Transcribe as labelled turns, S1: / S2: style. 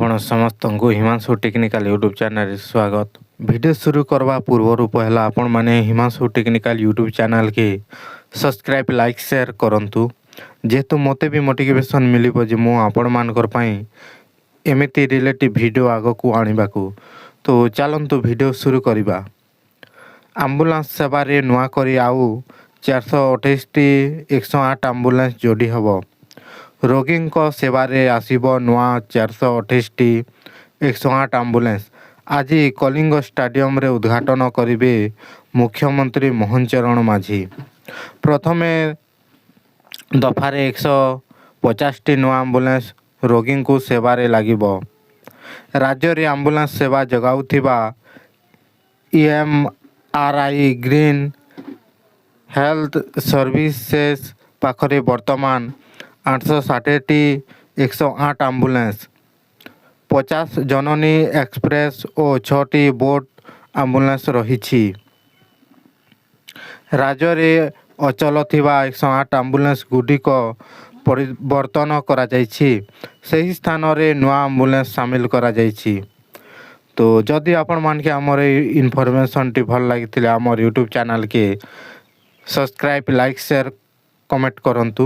S1: ଆପଣ ସମସ୍ତଙ୍କୁ Himanshu technical YouTube ଚ୍ୟାନେଲରେ ସ୍ୱାଗତ। ଭିଡ଼ିଓ ଶୁରୁ କରିବା ପୂର୍ବରୁ ପହିଲା ଆପଣମାନେ ହିମାଂଶୁ ଟେକ୍ନିକାଲ ୟୁଟ୍ୟୁବ୍ ଚ୍ୟାନେଲକେ ସବସ୍କ୍ରାଇବ୍, ଲାଇକ୍, ସେୟାର କରନ୍ତୁ, ଯେହେତୁ ମୋତେ ବି ମୋଟିଭେସନ୍ ମିଳିବ ଯେ ମୁଁ ଆପଣମାନଙ୍କର ପାଇଁ ଏମିତି ରିଲେଟିଭ୍ ଭିଡ଼ିଓ ଆଗକୁ ଆଣିବାକୁ। ତ ଚାଲନ୍ତୁ, ଭିଡ଼ିଓ ଶୁରୁ କରିବା। ଆମ୍ବୁଲାନ୍ସ ସେବାରେ ନୂଆ କରି ଆଉ 428ଟି 108 ଆମ୍ବୁଲାନ୍ସ ଯୋଡ଼ି ହେବ। ରୋଗୀଙ୍କ ସେବାରେ ଆସିବ ନୂଆ 428ଟି 108 ଆମ୍ବୁଲାନ୍ସ। ଆଜି କଳିଙ୍ଗ ଷ୍ଟାଡିୟମରେ ଉଦ୍ଘାଟନ କରିବେ ମୁଖ୍ୟମନ୍ତ୍ରୀ ମୋହନ ଚରଣ ମାଝୀ। ପ୍ରଥମ ଦଫାରେ 150ଟି ନୂଆ ଆମ୍ବୁଲାନ୍ସ ରୋଗୀଙ୍କୁ ସେବାରେ ଲାଗିବ। ରାଜ୍ୟରେ ଆମ୍ବୁଲାନ୍ସ ସେବା ଯୋଗାଉଥିବା ଇଏମ୍ଆର୍ଆଇ ଗ୍ରୀନ୍ ହେଲ୍ଥ ସର୍ଭିସେସ୍ ପାଖରେ ବର୍ତ୍ତମାନ 860ଟି 108 ଆମ୍ବୁଲାନ୍ସ, 50 ଜନନୀ ଏକ୍ସପ୍ରେସ୍ ଓ ଛଅଟି ବୋଟ୍ ଆମ୍ବୁଲାନ୍ସ ରହିଛି। ରାଜ୍ୟରେ ଅଚଳ ଥିବା 108 ଆମ୍ବୁଲାନ୍ସ ଗୁଡ଼ିକ ପରିବର୍ତ୍ତନ କରାଯାଇଛି। ସେହି ସ୍ଥାନରେ ନୂଆ ଆମ୍ବୁଲାନ୍ସ ସାମିଲ କରାଯାଇଛି। ତ ଯଦି ଆପଣମାନକେ ଆମର ଏଇ ଇନଫର୍ମେସନ୍ଟି ଭଲ ଲାଗିଥିଲେ, ଆମର ୟୁଟ୍ୟୁବ୍ ଚ୍ୟାନେଲ୍କେ ସବସ୍କ୍ରାଇବ୍, ଲାଇକ୍, ସେୟାର, କମେଣ୍ଟ କରନ୍ତୁ।